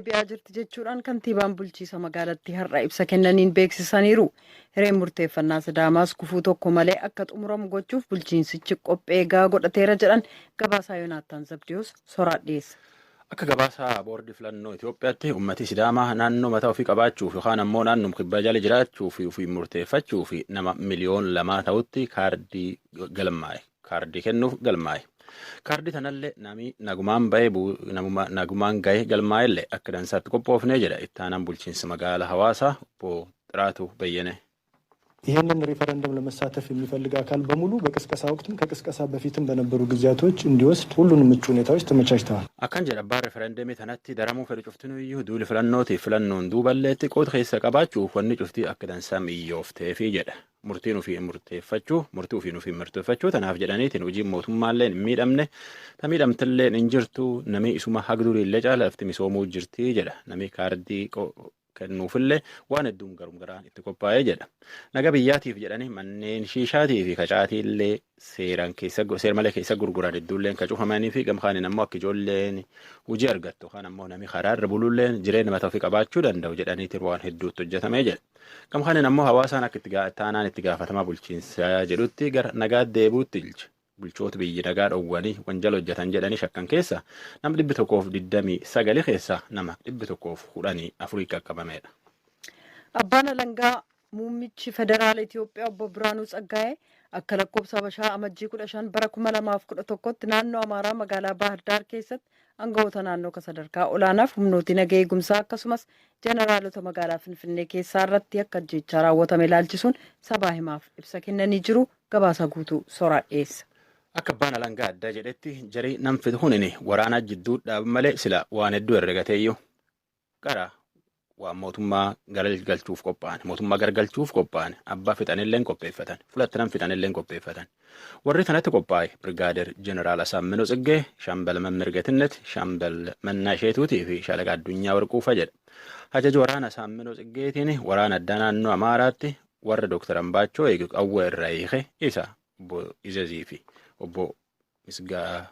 Deebi'aa jirti jechuudhaan kantiibaan bulchiisa magaalattii har'a ibsa kennaniin beeksisaniiru. Hireen murteeffannaa Sidaamaas gufuu tokko malee akka xumuramu gochuuf bulchiinsichi qophee gahaa godhateera jedhan. Gabaasaa Yoonaattaan Zabdiyoos soraa dhiyeessa. Akka gabaasa boordii filannoo Itoophiyaatti, uummati Sidaamaa naannoo mataa ofii qabaachuuf yookaan ammoo naannoo kibbaa jala jiraachuuf ofii murteeffachuuf nama 2 miliyoona ta'utti kaardii galmaa'e. Kaardii kennuuf galmaa'e. Kaardii tanallee nami nagumaan bahee, nagumaan gahee galmaa'ellee akka dansaatti qophoofnee jedha itti aanaan bulchiinsa magaalaa Hawaasaa obbo Xiraatu Bayyane. ይህንን ሪፈረንደም ለመሳተፍ የሚፈልግ አካል በሙሉ በቅስቀሳ ወቅትም ከቅስቀሳ በፊትም በነበሩ ጊዜያቶች እንዲወስድ ሁሉንም ምቹ ሁኔታዎች ተመቻችተዋል። Akkan jedha abbaan referendeemii tanatti daramuu fedhu cuftinuyyuu duuli filannootiif filannoon duuballeetti qooda keessa qabaachuuf wanni cuftii akka dansaa miyyoofteefi jedha. Murtiin ofii murteeffachuu, murtii ofiin ofii murteeffachuu tanaaf jedhaniitiin hojiin mootummaallee hin miidhamne, ta miidhamtillee hin jirtu, nami isuma hagduriillee caala lafti misoomuu jirti jedha. Nami kaardii kennuufillee waan hedduun garum garaan itti qophaa'ee jedha. Naga biyyaatiif jedhanii manneen shiishaatii fi kacaatiillee seeraan keessa seer malee keessa gurguran hedduulleen ka cufamanii fi gamkaaniin ammoo akka ijoolleen hojii argattu yookaan ammoo nami karaarra buluulleen jireenya mataa ofii qabaachuu danda'u jedhaniitiin waan hedduutti hojjetamee jedha. Gamkaaniin ammoo hawaasaan akka itti taanaan itti gaafatamaa bulchiinsaa jedhutti gara nagaa deebuutti ilcha. Bulchoota biyyi nagaa dhowwanii wanjala hojjetan jedhanii shakkan keessa nama 129 keessa nama 114 qaqqabameedha. Abbaan alangaa muummichi federaala Itoophiyaa obbo Biraanuu Tsaggaa'ee akka lakkoofsa Habashaa Amajjii 15 bara 2011tti naannoo Amaaraa magaalaa Baahir Daar keessatti aangawoota naannoo kan sadarkaa olaanaaf humnooti nagaa eegumsaa akkasumas jeneraalota magaalaa Finfinnee keessaa irratti akka ajjeechaa raawwatame ilaalchisuun sabaa himaaf ibsa kennanii jiru. Gabaasa guutuu soraa dhiyeessa. Akka abbaan alangaa addaa jedhetti, jarii nam fitu kunin waraanaa jidduu dhaabu malee sila waan hedduu herregateeyyuu qara waan mootummaa garagalchuuf qophaa'an, mootummaa gargalchuuf qophaa'an, abbaa fixanillee qopheeffatan, fulatti nam fixanillee qopheeffatan. Warri tanatti qophaa'e Birgaadeer Jeneraal Asaamminoo Tsiggee, Shaambal Mammir Getinnet, Shaambal Mannaa Isheetuutii fi Shaalaqa Addunyaa Warquufa jedha. Ajaja waraana Asaamminoo Tsiggeetiin waraana addaa naannoo Amaaraatti warra Dooktar Ambaachoo eegu qawwee irraa hiike isa obbo Izazii fi obbo Misgaa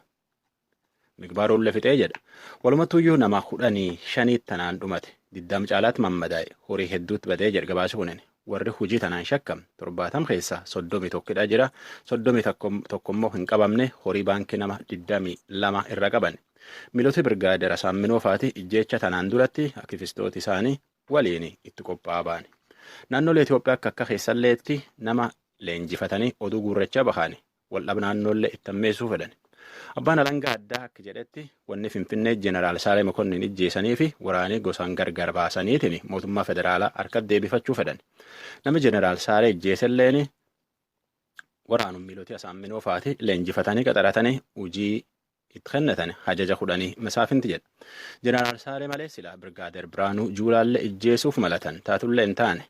Migbaaroon fixee jedha. Walumattuyyuu nama 15 tanaan dhumate. 20 caalaatti mammadaa'e, horii hedduutti badee jedha gabaasi kunin. Warri hojii tanaan shakkam 70 keessaa 31dha jira. 31 immoo hin qabamne, horii baankii nama 22 irra qaban. Miilota Birgaadeer Asaamminoo faati ijjeecha tanaan duratti aktivistooti isaanii waliin itti qophaa'aa ba'an. Naannolee Itoophiyaa akka akka keessalleetti nama leenjifatanii oduu guurrachaa bahani waldhab naannoollee itti hammeessuu fedhan. Abbaan alangaa addaa akka jedhetti, wanni Finfinnee Jeneraal Saalee Mokonnin ijjeessanii fi waraanii gosaan gargar baasaniitiin mootummaa federaalaa harkatti deebifachuu fedhan. Namni Jeneraal Saalee ijjeeselleen waraanum miilota Asaamminoo faati leenjifatanii qaxaratanii hojii itti kennatan hajaja 10 masaafinti jedha. Jeneraal Saalee malee sila Birgaadeer Biraanuu Juulaallee ijjeesuuf malatan, taatullee hin taane.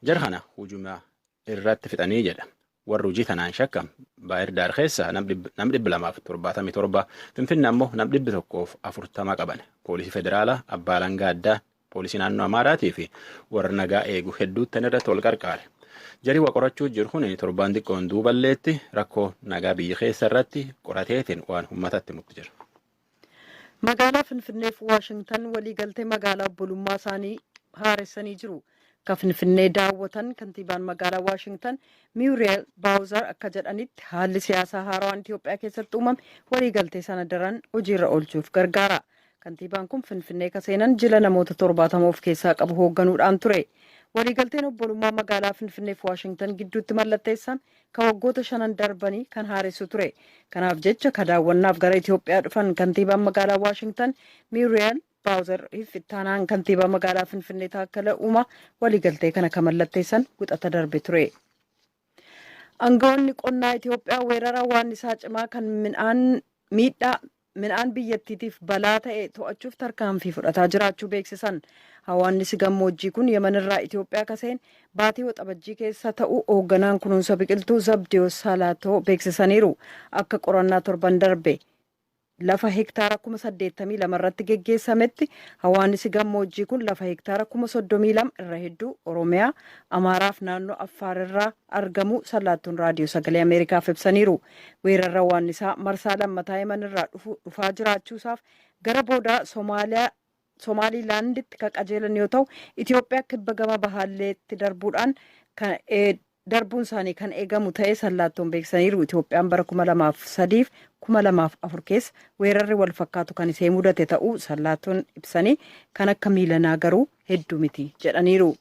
Jara kana hujuma irratti fixanii jedha. Warri hojii tanaan shakkam Baahir Daar keessa nam 277, Finfinnee ammoo nam 140 qaban. Poolisii federaalaa, abbaa alangaa addaa, poolisii naannoo Amaaraatii fi warra nagaa eegu hedduutti irratti wal qarqaare. Jarii waa qorachuu jiru kun torbaan xiqqoon duuballeetti rakkoo nagaa biyya keessa irratti qorateetiin waan uummatatti himutti jira. Magaalaa Finfinneef Waashingtan waliigaltee magaalaa obbolummaa isaanii haaressanii jiru. Ka Finfinnee daawwatan kantiibaan magaalaa Waashingtan Muriel Baawuzar akka jedhanitti, haalli siyaasaa haaraan Itoophiyaa keessatti uumame waliigaltee sana daran hojiirra oolchuuf gargaara. Kantiibaan kun Finfinnee ka seenan jila namoota 70 of keessaa qabu hoogganuudhaan ture. Waliigalteen obbolummaa magaalaa Finfinneef Waashingtan gidduutti mallatteessan ka waggoota shanan darbanii kan haaressu ture. Kanaaf jecha ka daawwannaaf gara Itoophiyaa dhufan kantiibaan magaalaa Waashingtan Muriel Baawuzar fi ittaanaan kantiibaa magaalaa Finfinnee Taakkala Uumaa waliigaltee kana kan mallatteessan Wixata darbe ture. Aangawoonni qonnaa Itoophiyaa weerara waannisaa cimaa kan midhaan miidhaa midhaan biyyattiitiif balaa ta'e to'achuuf tarkaanfii fudhataa jiraachuu beeksisan. Hawaannisi gammoojjii kun Yemenirraa Itoophiyaa kaseen baatii Waxabajjii keessa ta'u hoogganaan kunuunsa biqiltuu Zabdiyoos Salaatoo beeksisaniiru. Akka qorannaa torban darbe lafa hektaara 82,000 irratti geggeessametti, hawaannisi gammoojjii kun lafa hektaara 32,000 irra hedduu Oromiyaa, Amaaraaf naannoo Affaar irraa argamu Sallaattuun Raadiyoo Sagalee Ameerikaaf ibsaniiru. Weerarra hawaannisaa marsaa lammataa Yemen irraa dhufaa jiraachuusaaf gara boodaa Somaaliyaa Somaalilaanditti kan qajeelan yoo ta'u, Itoophiyaa kibba gama bahaalleetti darbuudhaan darbuun isaanii kan eegamu ta'ee sallaattoon beeksisaniiru. Itoophiyaan bara 2003f 2004 keessa weerarri wal fakkaatu kan isee mudate ta'uu sallaattoon ibsanii, kan akka miilanaa garuu hedduu miti jedhaniiru.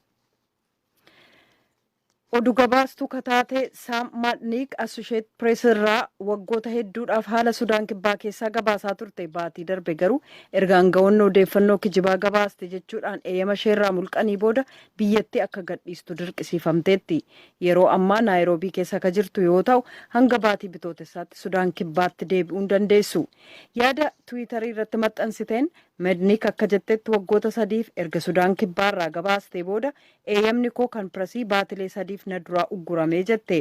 Oduu gabaastuu kataate Saam Maadniik Associated Press irraa waggoota hedduudhaaf haala Sudaan Kibbaa keessaa gabaasaa turte. Baatii darbe garuu erga aangawoonni odeeffannoo kijibaa gabaaste jechuudhaan eeyyama isheerraa mulqanii booda biyyattii akka gadhiistu dirqisiifamteetti. Yeroo ammaa Naayiroobii keessa akka jirtu yoo ta'u, hanga baatii Bitootessaatti Sudaan Kibbaatti deebi'uu hin dandeessu. Yaada Tiwiitarii irratti maxxansiteen Medniik akka jettetti, waggoota 3f erga Sudaan Kibbaarraa gabaastee booda eeyyamni koo kan pirasii baatilee 3f na duraa ugguramee jette.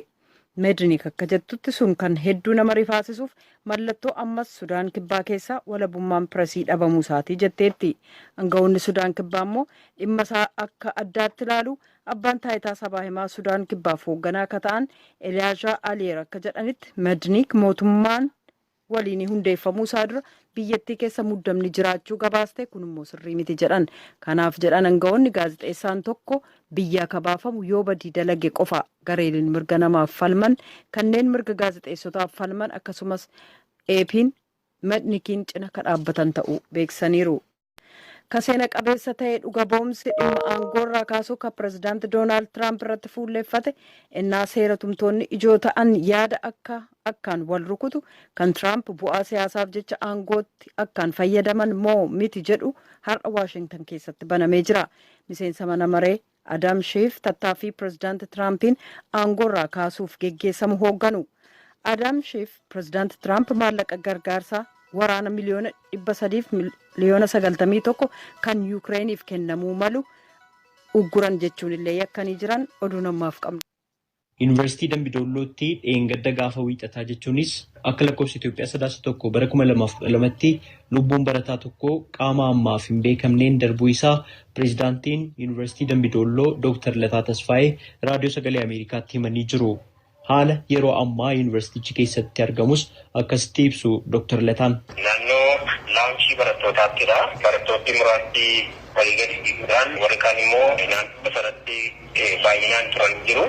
Medniik akka jettutti, sun kan hedduu nama rifaasisuuf mallattoo ammas Sudaan Kibbaa keessaa walabummaan pirasii dhabamuu isaatii jetteetti. Aangawoonni Sudaan Kibbaa immoo dhimma isaa akka addaatti ilaalu. Abbaan taayitaa sabaa himaa Sudaan Kibbaaf hoogganaa akka ta'an Eliyaazaa Aliyeer akka jedhanitti, Medniik mootummaan waliin hundeeffamuu isaa dura biyyattii keessa muddamni jiraachuu gabaaste, kun immoo sirrii miti jedhan. Kanaaf, jedhan aangawoonni, gaazexeessaan tokko biyyaa kabaafamu yoo badii dalage qofa. Gareeleen mirga namaaf falman, kanneen mirga gaazexeessotaaf falman, akkasumas AP'n Mednikiin cina ka dhaabbatan ta'uu beeksisaniiru. Ka seena qabeessa ta'e dhuga ba'umsi dhimma aangoorraa kaasuu ka pirezidaanti Doonaald Tiraamp irratti fuulleeffate innaa seera tumtoonni ijoo ta'an yaada akka akkaan wal rukutu kan Tiraamp bu'aa siyaasaaf jecha aangootti akkaan fayyadaman moo miti jedhu har'a Waashingtan keessatti banamee jira. Miseensa mana maree Adam Shiif tattaaffii pirezidaanti Tiraampiin aangoorraa kaasuuf geggeessamu hoogganu. Adam Shiif pirezidaanti Tiraamp maallaqa gargaarsaa waraana 391,000,000 kan Yukireeniif kennamuu malu ugguran jechuun illee yakkanii jiran. Oduu namaaf qabnu. Yuunivarsiitii Dambidollootti dheengadda gaafa Wiixataa, jechuunis akka lakkoofsa Itoophiyaa Sadaasa 1 bara 2012tti lubbuun barataa tokkoo qaama ammaaf hin beekamneen darbuu isaa pireezidaantiin Yuunivarsiitii Dambidolloo Dooktar Lataa Tasfaayee Raadiyoo Sagalee Ameerikaatti himanii jiru. Haala yeroo ammaa yuunivarsiitichi keessatti argamus akkasitti ibsu Dooktar Lataan. Naannoo laawunchii barattootaаттidha. Barattoonni muraasni walii gadi fiiguudhaan, warri kaan immoo naannoo sanatti baay'inaan turan jiru.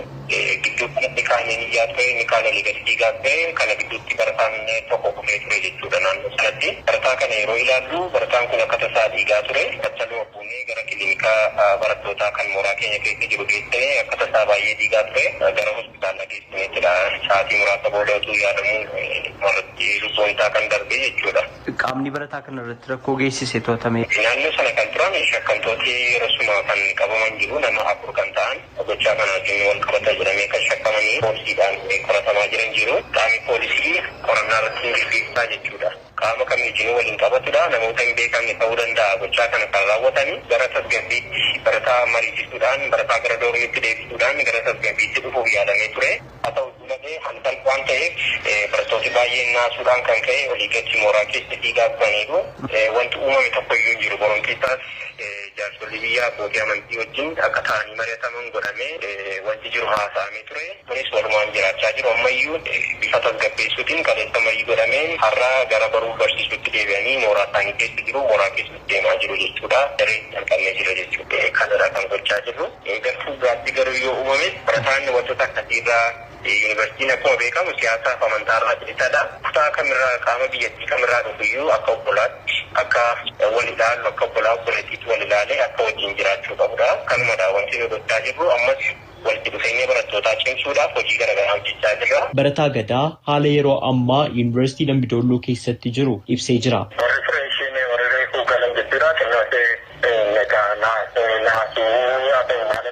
Gidduu kanatti kaan iyyaa ture, inni kaan olii gadi fiigaa ture. Kana gidduutti barataan tokko kufee ture jechuudha naannoo sanatti. Barataa kana yeroo ilaallu, barataan kun akka tasaa dhiigaa ture. Battaluma fuunee gara kilinika barattootaa kan mooraa keenya keessa jiru geessine. Akka tasaa baay'ee dhiigaa ture. Gara hospitaala geessineetidha. Sa'aatii muraasa booda utuu yaadamuu irratti lubbuun isaa kan darbe jechuudha. Qaamni barataa kana irratti rakkoo geessise to'atame? Naannoo sana kan turan shakkamtooti yeroo kan qabaman jiru, nama afur kan ta'an gochaa kanaatiin wal qabata jedhamee kan shakkamanii poolisiidhaan qoratamaa jiran jiru. Qaamni poolisii qorannaa irratti gaggeessaa jechuudha. Qaama kamiijinuu waliin qabatudha. Namoota hin beekamne ta'uu danda'a gochaa kana kan raawwatanii. Gara tasgabbiitti barataa mariisisuudhaan, barataa gara doormiitti deebisuudhaan gara tasgabbiitti dhufuuf yaalamee ture. Haa ta'u malee, halkan waan ta'eef barattooti baay'een naasuudhaan kan ka'e olii gadi mooraa keessa fiigaa turaniiru. Wanti uumame tokko iyyuu hin jiru. Boromtiisaas jaarsolii biyyaa, abbootii amantii wajjin akka ta'anii mari'ataman godhamee wanti jiru haasa'amee ture. Kunis walumaan jiraachaa jiru. Ammayyuu bifa tasgabbeessuutiin kaleessa marii godhamee har'a gara baruuf barsiisuutti deebi'anii mooraa isaanii keessa jiru. Mooraa keessa deemaa jiru jechuudha. Daree jalqabnee jira jechuudha. Kanadha kan gochaa jirru. Gara fuulduraatti garuu yoo uumame, barataan wantoota akkasiirraa, yuunivarsiitiin akkuma beekamu siyaasaaf amantaarraa bilisadha. Kutaa kamirraa, qaama biyyattii kamirraa dhufuyyuu akka obbolaatti akka wal ilaalu, akka obbolaa obboleettiitti wal ilaalee akka wajjin jiraachuu qabudha. Kanumadha wanti nu gochaa jirru. Ammas walitti dhufeenya barattootaa cimsuudhaaf hojii garaagaraa hojjechaa jirra. Barataa Gadaa haala yeroo ammaa Yuunivarsiitii Dambidolloo keessatti jiru ibsee jira. Warri fireeshiin, warri reefuu galan jechuudha. Xinnoo egaa naasuu haa ta'u, maal haa ta'u malee,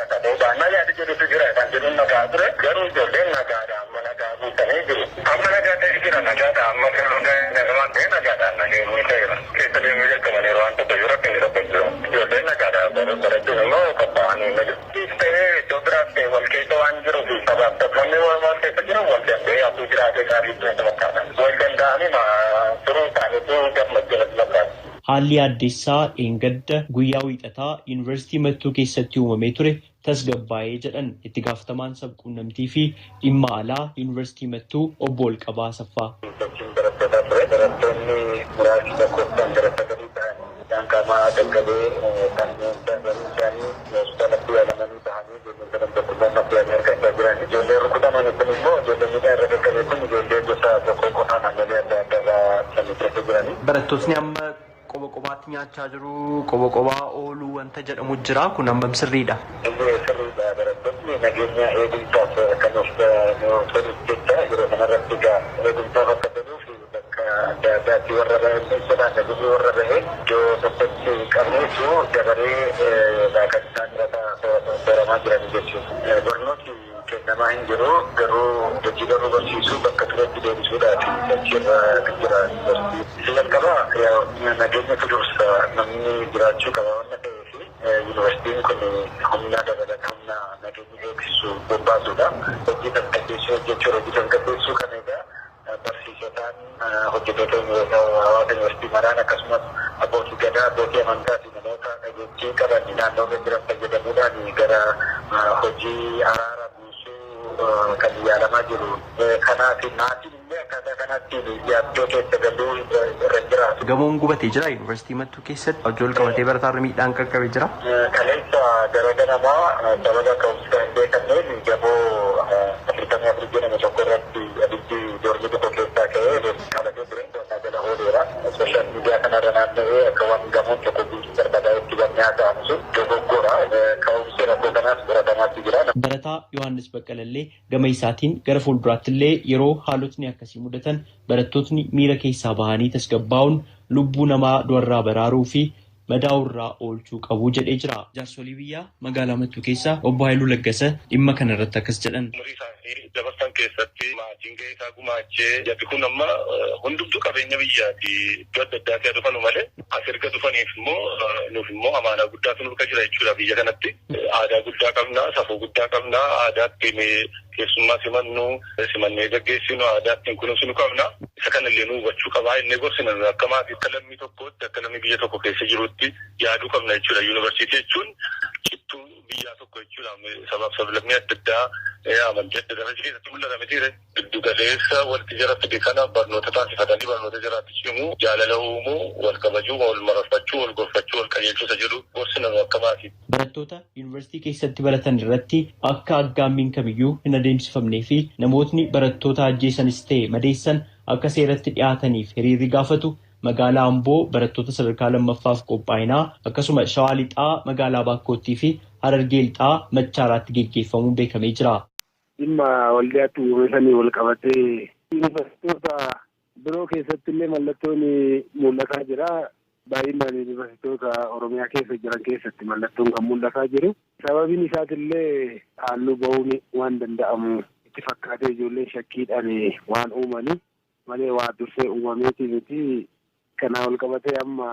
garra baannaa yaada jedhutu jira kan jedhuun nagaa ture. Garuu ijoolleen nagaadha, amma nagaa guutanii jiru. Amma nagaa ta'e jira, nagaadha, amma nagaan ta'e, nagaadha, nageenyi ta'eera. Keessa deemuu jalqabaniiru, waan tokko jiru, rakkinni tokko jiru. Ijoolleen nagaadha, barachuun immoo qophaa'anii jiru. Ta'ee iddoo biraas ta'e wal keessa waan jiruuf, sabaaf sablamni wal keessa jiru wal danda'ee hafu jiraatee gaarii itti fakkaata. Wal danda'anii turuu isaaniitu gammachuu natti fakkaata. Haalli addeessaa dheengadda guyyaa Wiixataa Yuunivarsiitii Mattuu keessatti uumamee ture tasgabbaa'ee jedhan itti gaafatamaan sabquunnamtii fi dhimma alaa Yuunivarsiitii Mattuu Obbo Olqabaa Asaffaa. Sochiin barattootaa ture. Barattoonni muraasni lakkoofsaan gara sagalii ta'an Miidhaan qaamaa qaqqabee kanneen garuu isaanii hospitaalatti yaalamanii bahanii ijoolleen sadan tokkummaa yaalii argachaa jiran. Ijoolleen rukutaman kun immoo ijoollee miidhaa irra qaqqabe kun ijoollee gosa tokko qofaan amalee adda addaa irraa kan keessa jirani. Barattootni amma qoba qobaatti nyaachaa jiru, qoba qobaa ooluu wanta jedhamu jira. Kun hammam sirriidha? Sirriidha. Barattoonni nageenya eegumsaaf kan of toluuf jecha yeroo kanarratti egaa eegumsaaf akka toluuf bakka adda addaatti warra bahe sodaanna jirru warra bahe iddoo tokkotti qabneetu dabaree kan isaan irra sooramaa jiran jechuudha. Barnooti kennamaa hin jiru, garuu hojii baruu barsiisuu bakka turetti deebisuudhaaf achirra kan jira yuunivarsiitii. Isa jalqabaa nageenyatu dursa, namni jiraachuu qaba waan ta'eef yuunivarsiitiin kun humna dabalata humna nageenya eegsisu bobbaasudha. Hojii tasgabbeessuu hojjechuu, hojii tasgabbeessuu kana egaa barsiisotaan, hojjettoota hawaasa yuunivarsiitii maraan, akkasumas abbootii gadaa, abbootii amantaa fi namoota dhageettii qaban naannoo irra jiran fayyadamuudhaan gara hojii araara buusuu kan yaalamaa jiru. Kanaaf maatiin illee akkaataa kanatti yaaddoo keessa galuu irra jiraatu. Gamoon gubatee jira yuunivarsiitii Mattuu keessatti. Hojii ol qabatee barataarra miidhaan qaqqabee jira. Kaleessa gara ganamaa sababa ka'umsa hin beekamneen gamoo 44 jedhamu tokko irratti abiddi doormii tokko keessaa ka'ee qabatee ture to'annaa jala ooleera. Sooshaal miidiyaa kanarra naanna'ee akka waan gamoon tokko guutuu barbadaa'etti bannee haasa'amu sun dogoggora. Ka'umsi rakkoo kanaas qoratamaatti jira. Barataa Yohaannis Baqqalallee gama isaatiin gara fuulduraattillee yeroo haalotni akkasii mudatan barattootni miira keessaa bahanii tasgabbaa'uun lubbuu namaa du'arraa baraaruu fi madaa'urraa oolchuu qabu jedhee jira. Jaarsolii biyyaa magaalaa Mattuu keessaa obbo Haayiluu Laggasa dhimma kana irratti akkas jedhan. Umurii isaanii dabarsan keessatti maatiin gahee isaa gumaachee, jarri kun amma hundumtuu qabeenya biyyaati, iddoo adda addaa dhufanu malee as erga dhufaniif immoo nuuf immoo amaanaa guddaatu nurka jira jechuudha biyya kanatti. Aadaa guddaa qabna, safuu guddaa qabna, aadaa ittiin keessummaa simannu, simannee gaggeessinu, aadaa ittiin kunuunsinu qabna. Isa kanallee nu hubachuu qabaa inni gorsina akka maatii, akka lammii tokkootti, akka lammii biyya tokko keessa jirutti yaaduu qabna jechuudha. Yuunivarsiitii jechuun cittuu biyyaa tokko jechuudha. Sabaaf sablammii adda addaa, amantii adda addaa keessatti mul'ata mitiire. Giddu galeessa walitti jara fide kana barnoota taasifatanii barnoota jaraatti cimuu, jaalala uumuu, wal kabajuu, wal mararfachuu, wal gorfachuu, wal qajeelchuu isa jedhu gorsina nu akka maatii. Barattoota yuunivarsiitii keessatti baratan irratti akka aggaammiin kamiyyuu hin adeemsifamnee fi namootni barattoota ajjeesanis ta'e madeessan akka seeratti dhiyaataniif hiriirri gaafatu magaalaa Amboo barattoota sadarkaa lammaffaaf qophaa'inaa, akkasuma Shawaa Lixaa magaalaa Baakkoottii fi Harargee Lixaa Machaaraatti geggeeffamuun beekamee jira. Dhimma waldiyaatti uumame sanii wal qabatee yuunivarsiitoota biroo keessatti illee mallattoon mul'ataa jira. Baay'inaan yuunivarsiitoota Oromiyaa keessa jiran keessatti mallattoon kan mul'ataa jiru. Sababiin isaatillee halluu bahuun waan danda'amu itti fakkaatee ijoolleen shakkiidhaan waan uumanii malee waa dursee uumameeti miti. Kanaa wal qabatee amma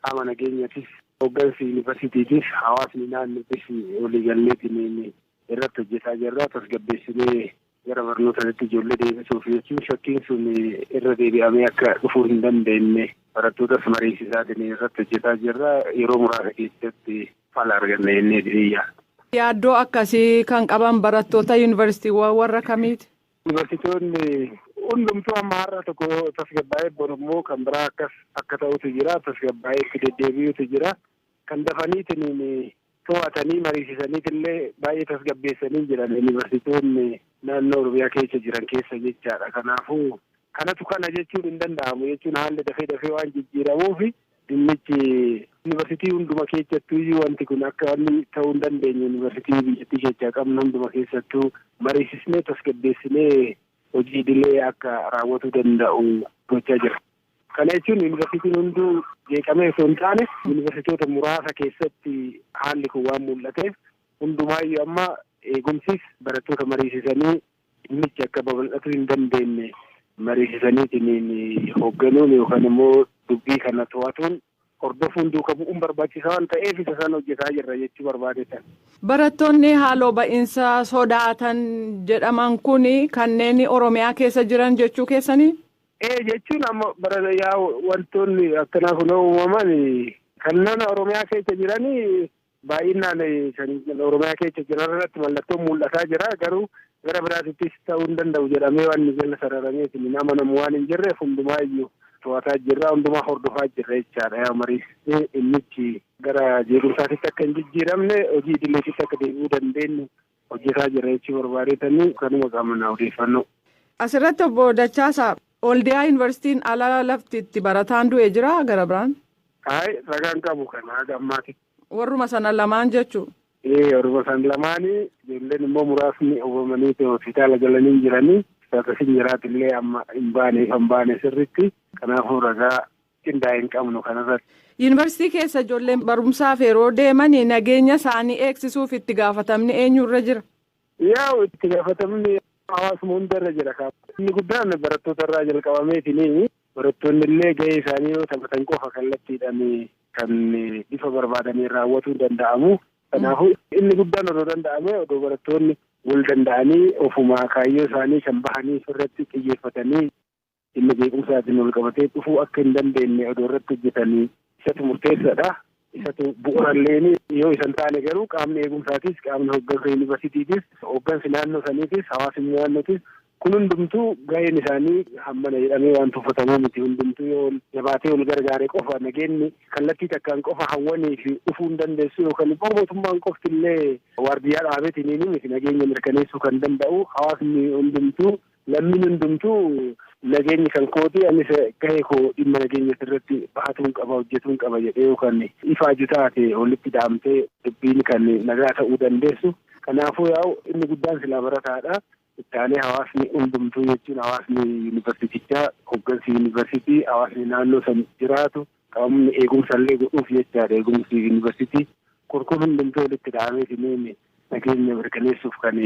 qaama nageenyatis, hooggansi yuunivarsiitiitis, hawaasni naannootis waliigalleetiin irratti hojjetaa jirra. Tasgabbeessinee gara barnootaatti ijoollee deebisuuf jechuun shakkiin sun irra deebi'amee akka dhufuu hin dandeenye barattootas mariisisaatiin irratti hojjetaa jirra. Yeroo muraasa keessatti fala arganna jennee biyya. Yaaddoo akkasii kan qaban barattoota yuunivarsiitiiwwan warra kamiiti? Yuunivarsiitoonni hundumtuu amma har'a tokko tasgabbaa'ee boru immoo kan biraa akkas akka ta'utu jira. Tasgabbaa'ee itti deddeebi'utu jira. Kan dafaniitiin to'atanii mariisisaniitillee baay'ee tasgabbeessanii jiran yuunivarsiitoonni naannoo Oromiyaa keessa jiran keessa jechaadha. Kanaafuu kanatu kana jechuun hin danda'amu jechuun haalli dafee dafee waan jijjiiramuuf dhimmichi yuunivarsiitii hunduma keessattuu iyyuu wanti kun akka inni ta'uu hin dandeenye yuunivarsiitii biyyattii keessaa qabnu hunduma keessattuu mariisisnee tasgabbeessinee hojii idilee akka raawwatuu danda'u gochaa jira. Kana jechuun yuunivarsiitiin hunduu jeeqamee osoo hin taane yuunivarsiitoota muraasa keessatti haalli kun waan mul'ateef hundumaayyuu amma eegumsis barattoota mariisisanii dhimmichi akka babal'atuu hin dandeenye mariisisaniitiin hoogganuun yookaan immoo dubbii kana to'atuun hordofuun duuka bu'uun barbaachisaa waan ta'eef isa sana hojjetaa jirra jechuu barbaadetan. Barattoonni haaloo ba'iinsa sodaatan jedhaman kun kanneen Oromiyaa keessa jiran jechuu keessanii? Ee, jechuun amma bara yaa wantoonni akkanaa kun uumaman kanneen Oromiyaa keessa jiranii baay'inaan kan Oromiyaa keessa jiran irratti mallattoon mul'ataa jira, garuu gara biraatittis ta'uu hin danda'u jedhamee waan jala sararameetiin amanamu waan hin jirreef hundumaayyuu to'ataa jirra, hundumaa hordofaa jirra jechaadha. Yaa mariisisnee innichi gara jeequmsaatitti akka hin jijjiiramne hojii idileetitti akka deebi'uu dandeenyu hojjetaa jirra jechuu barbaadetanii kanuma qabna odeeffannoo. Asirratti obbo Dachaasaa, Waldiyaa Yuunivarsiitiin ala lafti itti barataan du'e jira gara biraan? Hayi, ragaan qabu kana haga ammaati. Warruma sana lamaan jechuun. Ee, warruma sana lamaanii ijoolleen immoo muraasni hubamanii hospitaala galanii jiranii. Sadarkaan jiraatillee amma hin baane hin baane sirriitti, kanaafuu ragaa qindaa'e hin qabnu kanarratti. Yuunivarsiitii keessa ijoolleen barumsaaf yeroo deeman nageenya isaanii eegsisuuf itti gaafatamni eenyurra jira? Yaa'u, itti gaafatamni hawaasuma hundarra jira. Inni guddaan barattoota irraa jalqabameetini barattoonni illee gahee isaanii yoo taphatan qofa kallattiidhaan kan bifa barbaadameen raawwatuu danda'amu. Kanaafuu inni guddaan odoo danda'ame odoo barattoonni wal danda'anii ofuma kaayyoo isaanii kan bahanii irratti xiyyeeffatanii dhimma jeequmsaatiin wal qabatee dhufuu akka hin dandeenye odoo irratti hojjetanii isatu murteessaadha. Isatu bu'uuralleen yoo isan taane garuu qaamni eegumsaatis, qaamni hooggansa yuunivarsiitiitis, hooggansi naannoo saniitis, hawaasni naannootis kun hundumtuu gaheen isaanii hammana jedhamee waan tuffatamuu miti. Hundumtuu yoo jabaatee wal gargaare qofa nageenyi kallattii takkaan qofa hawwanii fi dhufuu hin dandeessu, yookaan immoo mootummaan qofti illee waardiyyaa dhaabeetiin miti nageenya mirkaneessuu kan danda'u. Hawaasni hundumtuu, lammiin hundumtuu nageenyi kan kooti, anis gahee koo dhimma nageenya irratti bahatuun qaba, hojjetuun qaba jedhee yookaan ifaaju taate walitti dhaamtee dubbiin kan nagaa ta'uu dandeessu. Kanaafuu yaa'u inni guddaan silaa barataadha. Itti hawaasni hundumtuu jechuun hawaasni yuunivarsiitichaa, hooggansi yuunivarsiitii, hawaasni naannoo san jiraatu, qaamni eegumsa illee godhuuf jechaadha. Eegumsi yuunivarsiitii kun hundumtuu walitti dhaameetiin nageenya mirkaneessuuf kan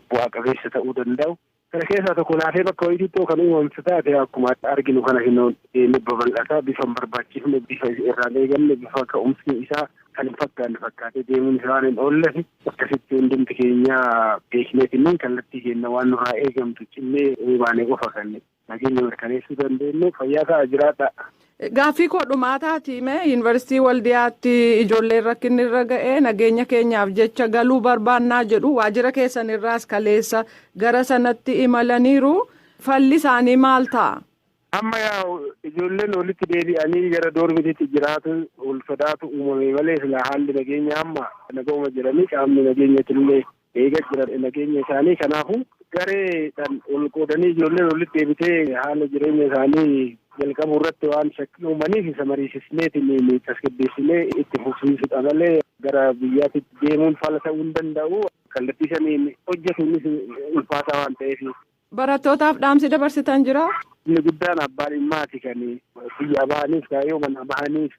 bu'aa qabeessa ta'uu danda'u. Kana keessaa tokko laafee bakka wayiitti kan uumamtu taate akkuma arginu kana deemee babal'ataa bifa hin barbaachifne, bifa irraan eegamne, bifa ka'umsi isaa kan hin fakkaanne fakkaatee deemuun isaa waan hin oolle akkasitti hundumti keenya beekneetiin kallattii keenya waan nurraa eegamtu cinnee baanee qofa kan nageenya mirkaneessuu dandeenyu. Fayyaa ta'a, jiraadha. Gaaffii koo dhumaa taati mee yuunivarsiitii Waldiyaatti ijoolleen rakkinni irra ga'ee nageenya keenyaaf jecha galuu barbaannaa jedhu, waajjira keessan irraas kaleessa gara sanatti imalaniiru, falli isaanii maal ta'a? Amma yaa'u ijoolleen walitti deebi'anii gara doormitiitti jiraatu wal sodaatu uumame malee silaa haalli nageenya amma naga'uma jedhanii qaamni nageenyatillee eegaa jira nageenya isaanii. Kanaafuu gareedhaan ol qoodanii ijoolleen walitti deebitee haala jireenya isaanii jalqabuu irratti waan shakkii uumaniif isa mariisisneetiin tasgabbeessinee itti fufsiisudha malee gara biyyaatti deemuun fala ta'uu hin danda'u. Kallattii saniin hojjetuunis ulfaataa waan ta'eef. Barattootaaf dhaamsi dabarsitan jira? Inni guddaan abbaan dhimmaati kan biyya bahaniif, kaayyoo mana bahaniif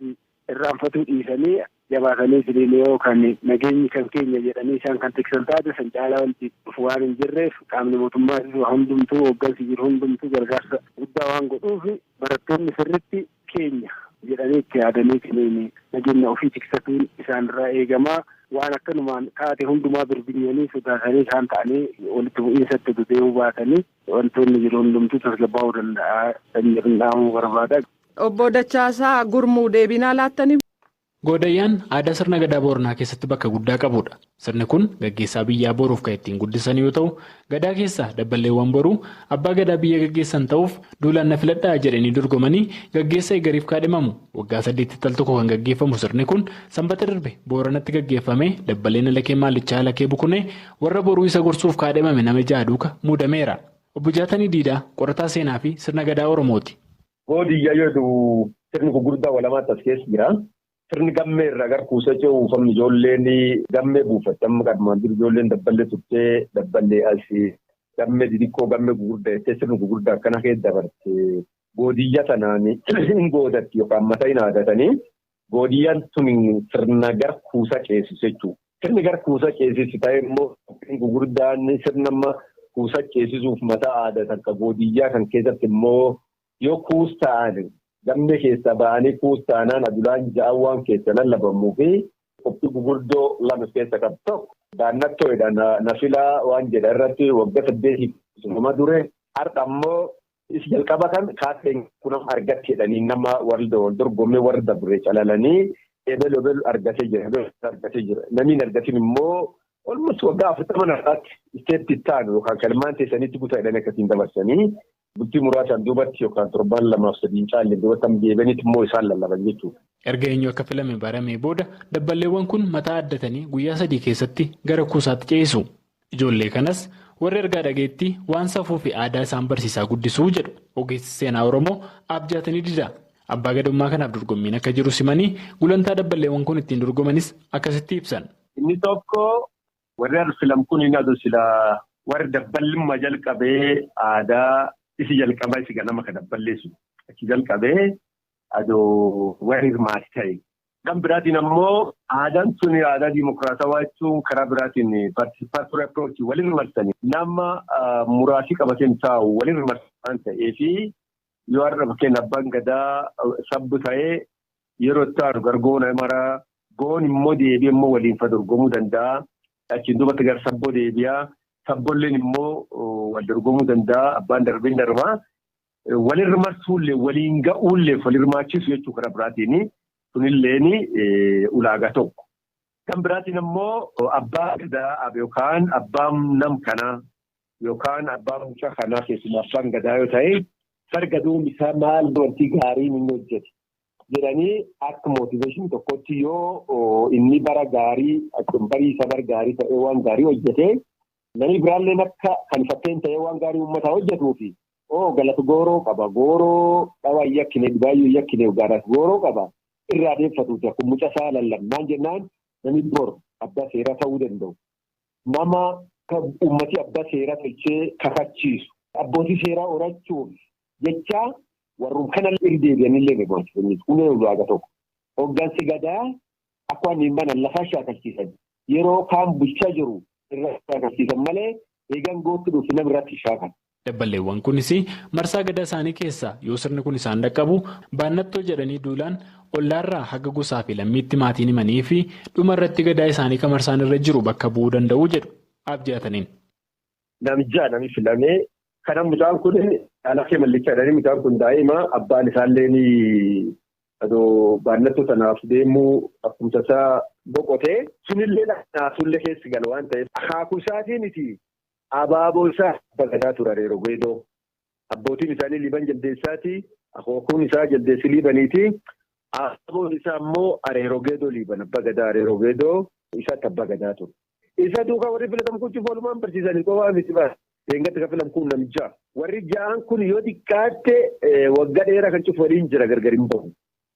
irraanfatuu dhiisanii jabaatanii firiin yoo kan nageenyi kan keenya jedhanii isaan kan tiksan taate san caalaa wanti dhufu waan hin jirreef, qaamni mootummaatis hundumtuu, hooggansi jiru hundumtuu gargaarsa guddaa waan godhuuf, barattoonni sirritti keenya jedhanii itti yaadanii firiin nageenya ofii tiksatuun isaanirraa eegamaa. Waan akkanumaan taate hundumaa birbinyanii sodaatanii isaan ta'anii walitti bu'iinsatti deemuu baatanii wantoonni jiru hundumtuu tasgabbaa'uu danda'a kan jedhu dhaamuu barbaada. Obbo Dachaasaa Gurmuu, deebinaa laattanii. Goodayyaan aadaa sirna gadaa Booranaa keessatti bakka guddaa qabudha. Sirni kun gaggeessaa biyyaa boruuf kan ittiin guddisan yoo ta'u, gadaa keessaa dabballeewwan boruu abbaa gadaa biyya gaggeessan ta'uuf duulaan na filadhaa jedhanii dorgomanii gaggeessa eegariif kaadhimamu. Waggaa 8tti al tokko kan gaggeeffamu sirni kun sanbata darbe Booranatti gaggeeffame dabballeen Alakee Maalichaa Alakee Bukunee warra boruu isa gorsuuf kaadhimame nama ja'a duuka muudameera. Obbo Jaatanii Diidaa qorataa seenaa fi sirna gadaa Oromooti. Goodiyyaa yoo sirni gurguddaa walamaatti as keessa jira. Sirni gammee irraa gara kuusaa ce'uufamni ijoolleen gammee buufatte, amma qadmaan jiru ijoolleen dabballee turtee dabballee asii gammee xixiqqoo gammee gurguddaa jettee sirni gurguddaa akkana keessa dabarte goodiyya sanaan hin goodatti yookaan mataa hin aadatanii goodiyyaan tun sirna gara kuusaa ceesisu jechuudha. Sirni gara kuusaa ceesisu ta'e immoo gurguddaan sirna amma kuusaa ceesisuuf mataa aadatan kan goodiyyaa kan keessatti immoo yoo kuus ta'an. Gammee keessa ba'anii kuus taanaan adulaan ja'an waan keessa lallabamuu fi qophii gurguddoo lama keessa qabu. Tokko daannattoodha. Nafilaa waan jedha irratti waggaa 8 nama dure. Har'a ammoo isa jalqaba kan kaateen kun argatte jedhanii nama warri dorgommee warri dabre calalanii ebelu ebelu argatee jira. Namni hin argatin immoo olmus waggaa 40 har'aatti isteetti taanu yookaan kalmaan teessanitti butaa jedhanii akkasiin dabarsanii. Bultii muraasaan duubatti yookaan torbaan 2 fi 3 caalee duubatti deebi'anitti immoo isaan lallaban jechuudha. Erga eenyu akka filame baramee booda dabballeewwan kun mataa addatanii guyyaa 3 keessatti gara kuusaatti ce'isu. Ijoollee kanas warri ergaa dhageetti waan safuu fi aadaa isaan barsiisaa guddisuu jedhu ogeessi seenaa Oromoo abjaatanii dida. Abbaa gadummaa kanaaf dorgommiin akka jiru simanii gulantaa dabballeewwan kun ittiin dorgomanis akkasitti ibsan. Inni tokko warri filam kun inni aduu silaa warri dabbalummaa jalqabee aadaa isi jalqabaa isi ganama kan dabballeessu achi jalqabee aduu warri hirmaati ta'e. Kan biraatiin ammoo aadaan sun aadaa dimokiraatawaa jechuun karaa biraatiin paartipaatorii approachii waliin marsanii nama muraasii qabateen taa'u waliin marsan ta'ee fi yoo har'a fakkeenya abbaan gadaa sabbu ta'ee yeroo taa'u gargoon maraa goon immoo deebi'ee immoo waliin dorgomuu danda'a. Achiin duubatti gara sabboo deebi'a. Sabboolleen immoo wal dorgomuu danda'a. Abbaan darbeen darbaa. Walirra marsuullee waliin ga'uullee wal hirmaachisu jechuu karaa biraatiin. Kunilleen ulaagaa tokko. Kan biraatiin immoo abbaa gadaa yookaan abbaan nam kanaa yookaan abbaan mucaa kanaa keessumaa abbaan gadaa yoo ta'e farga isaa maal wanti gaariin inni hojjete jedhanii akka mootiveeshinii tokkotti yoo inni bara gaarii barii isa bara gaarii ta'ee waan gaarii hojjete namni biraalleen akka kan fakkeenya ta'ee waan gaarii uummataa hojjetuufi galata gooroo qaba gooroo dhawaa yakkine dhibaayyuu yakkine galata gooroo qaba. Irraa adeemfatuuti akkuma mucaa isaa lallabnaan jennaan namni bor abbaa seeraa ta'uu danda'u. Nama uummatii abbaa seeraa tolchee kakachiisu. Abbootii seeraa horachuuf jecha warreen kana irra deebi'anillee ni goonsu. Kun ulaagaa tokko. Hoggansi gadaa akka waan hin banan lafaa shaakalchiisan. Yeroo kaan bulchaa jiru irra shaakalchiisan malee eegan gootti dhufu nama irratti shaakala. Dabballeewwan kunis marsaa gadaa isaanii keessaa yoo sirni kun isaan dhaqqabu baannattoo jedhanii duulaan ollaarraa haga gosaa fi lammiitti maatiin himanii fi dhuma irratti gadaa isaanii kan marsaan irra jiru bakka bu'uu danda'u jedhu abjaataniin. Namijaa namni filamee kana mucaan kun alaafee mallichaa jedhanii mucaan kun daa'ima abbaan isaallee baannattoo sanaaf deemuu akkuma tasaa boqotee sunillee naasuullee keessi gala waan ta'eef akaakuu isaatiiniti. Abaaboo isaa gadaa ture yeroo geedoo. Abbootiin isaanii liban jaldeessaati. Akaakuun isaa jaldeessi liibaniiti. Abaaboon isaa immoo areeroo geedoo liiban. Abbaa gadaa areeroo geedoo isaatti abbaa gadaa ture. Isa duukaa warri filatamu kun oolumaan barsiisanii qofaa miti baas. Eegatti kan filamu kun namichaa. Warri ja'an kun yoo xiqqaatte waggaa dheeraa kan cufu waliin jira gargar hin bahu.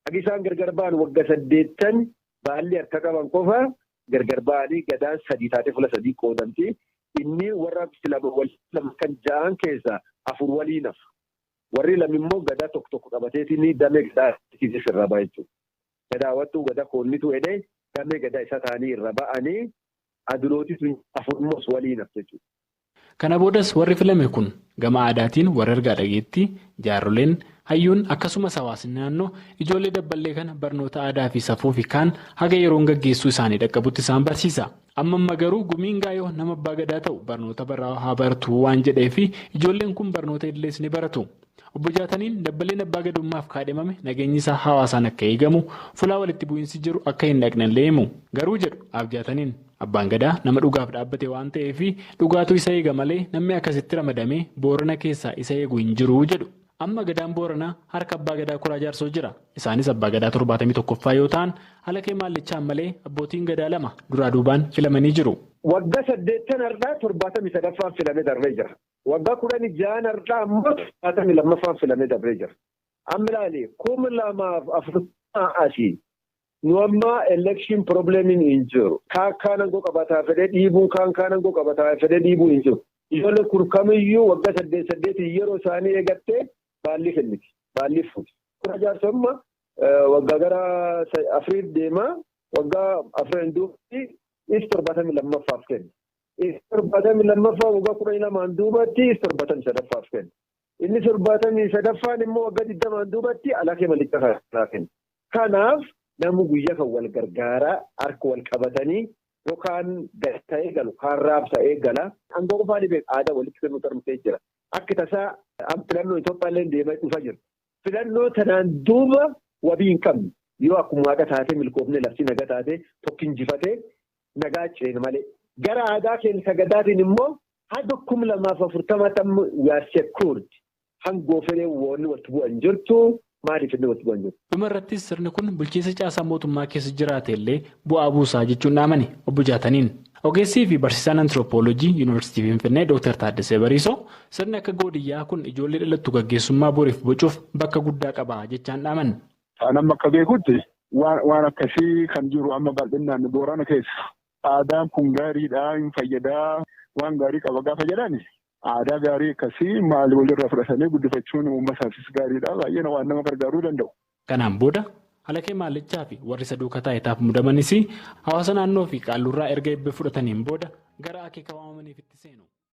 Akka isaan gargar ba'an waggaa 8 baalli harka qaban qofa gargar ba'anii gadaan 3 taatee fuula 3 qoodamti. Inni warra lama kan ja'an keessaa 4 waliin hafu. Warri lama immoo gadaa tokko tokko qabateetiin damee gadaa irra ba'a jechuudha. Gadaa wattuu gadaa koonnitu jedhee damee gadaa isaa ta'anii irra ba'anii adulooti 4 immoo waliin hafu jechuudha. Kana boodas warri filame kun gama aadaatiin warra ergaa dhageetti jaarroleen hayyuun akkasumas hawaasni naannoo ijoollee dabballee kana barnoota aadaa fi safuu fi kaan haga yeroon gaggeessuu isaanii dhaqqabutti isaan barsiisa. Amma garuu gumiin gaayoo nama abbaa gadaa ta'u barnoota barraa haa baratu waan jedhee fi ijoolleen kun barnoota idilees ni baratu. Obbo Jaataniin dabballeen abbaa gadummaaf kaadhimame nageenyi isaa hawaasaan akka eegamu fulaa walitti bu'iinsi jiru akka hin dhaqnellee himu. Garuu jedhu Abjaataniin abbaan gadaa nama dhugaaf dhaabbate waan ta'eef dhugaatu isa eega malee namni akkasitti ramadamee Boorana keessaa isa eegu hin jiru jedhu. Amma gadaan Booranaa harka abbaa gadaa Kuraa Jaarsoo jira. Isaanis abbaa gadaa 71ffaa yoo ta'an halakee maallichaan malee abbootiin gadaa 2 duraa duubaan filamanii jiru. Waggaa 8 har'aa 73ffaan filamee darbee jira. Waggaa 16 har'aa ammoo 72ffaan filamee darbee jira. Amma ilaali 2040 asii nu amma election problemiin hin jiru. Kaan kaan aangoo qabataa fedhee dhiibuun kaan kaan aangoo qabataa fedhee dhiibuun hin jiru. Ijoolleen kun kamiyyuu waggaa 8 yeroo isaanii eegattee baalli kenniti. Baalli fuuti. Kuraa Jaarsoo waggaa gara 4 deema. Waggaa 4 duubatti is 72ffaaf kenna. Is 72ffaa waggaa 12 duubatti is 73ffaaf kenna. Inni 73ffaan immoo waggaa 20 duubatti alakee malichaa kanaa kenna. Kanaaf namni guyyaa kan wal gargaaraa harka wal qabatanii yookaan gad ta'ee galu kaan raabsa'ee gala. Aangoo qofaan beeku aadaa walitti kennuu tarmtee jira. Akka tasaa filannoo Itoophiyaallee deemaa dhufaa jira. Filannoo tanaan duuba wabii hin qabne yoo akkuma waaqa taatee milkoofne lafti nagaa taatee tokko injifatee nagaa ceene malee. Gara aadaa keenya sagadaatiin immoo haga 2040 we are secured. Hangoo fedhee wanni walitti bu'an jirtu maaliif inni walitti bu'an jirtu. Dhuma irrattis sirni kun bulchiinsa caasaa mootummaa keessa jiraate illee bu'aa buusaa jechuun dhaamani obbo Jaataniin. Ogeessii fi barsiisaan antiroopooloojii Yuunivarsiitii Finfinnee Dr. Taaddasee Bariisoo sirni akka godiyyaa kun ijoollee dhalattu gaggeessummaa boriif bocuuf bakka guddaa qaba jechaan dhaaman. Nama akka beekutti waan akkasii kan jiru amma bal'inaan Boorana keessa. Aadaan kun gaariidha, hin fayyadaa, waan gaarii qaba gaafa jedhani. Aadaa gaarii akkasii maal walirraa fudhatanii guddifachuun uummataafis gaariidha. Baay'ee waan nama gargaaruu danda'u. Kanaan booda Halakee Maallichaa fi warri isa duukaa taa'etaaf mudamanis hawaasa naannoo fi qaalluurraa erga eebba fudhataniin booda gara akeeka waamamaniif itti seenu.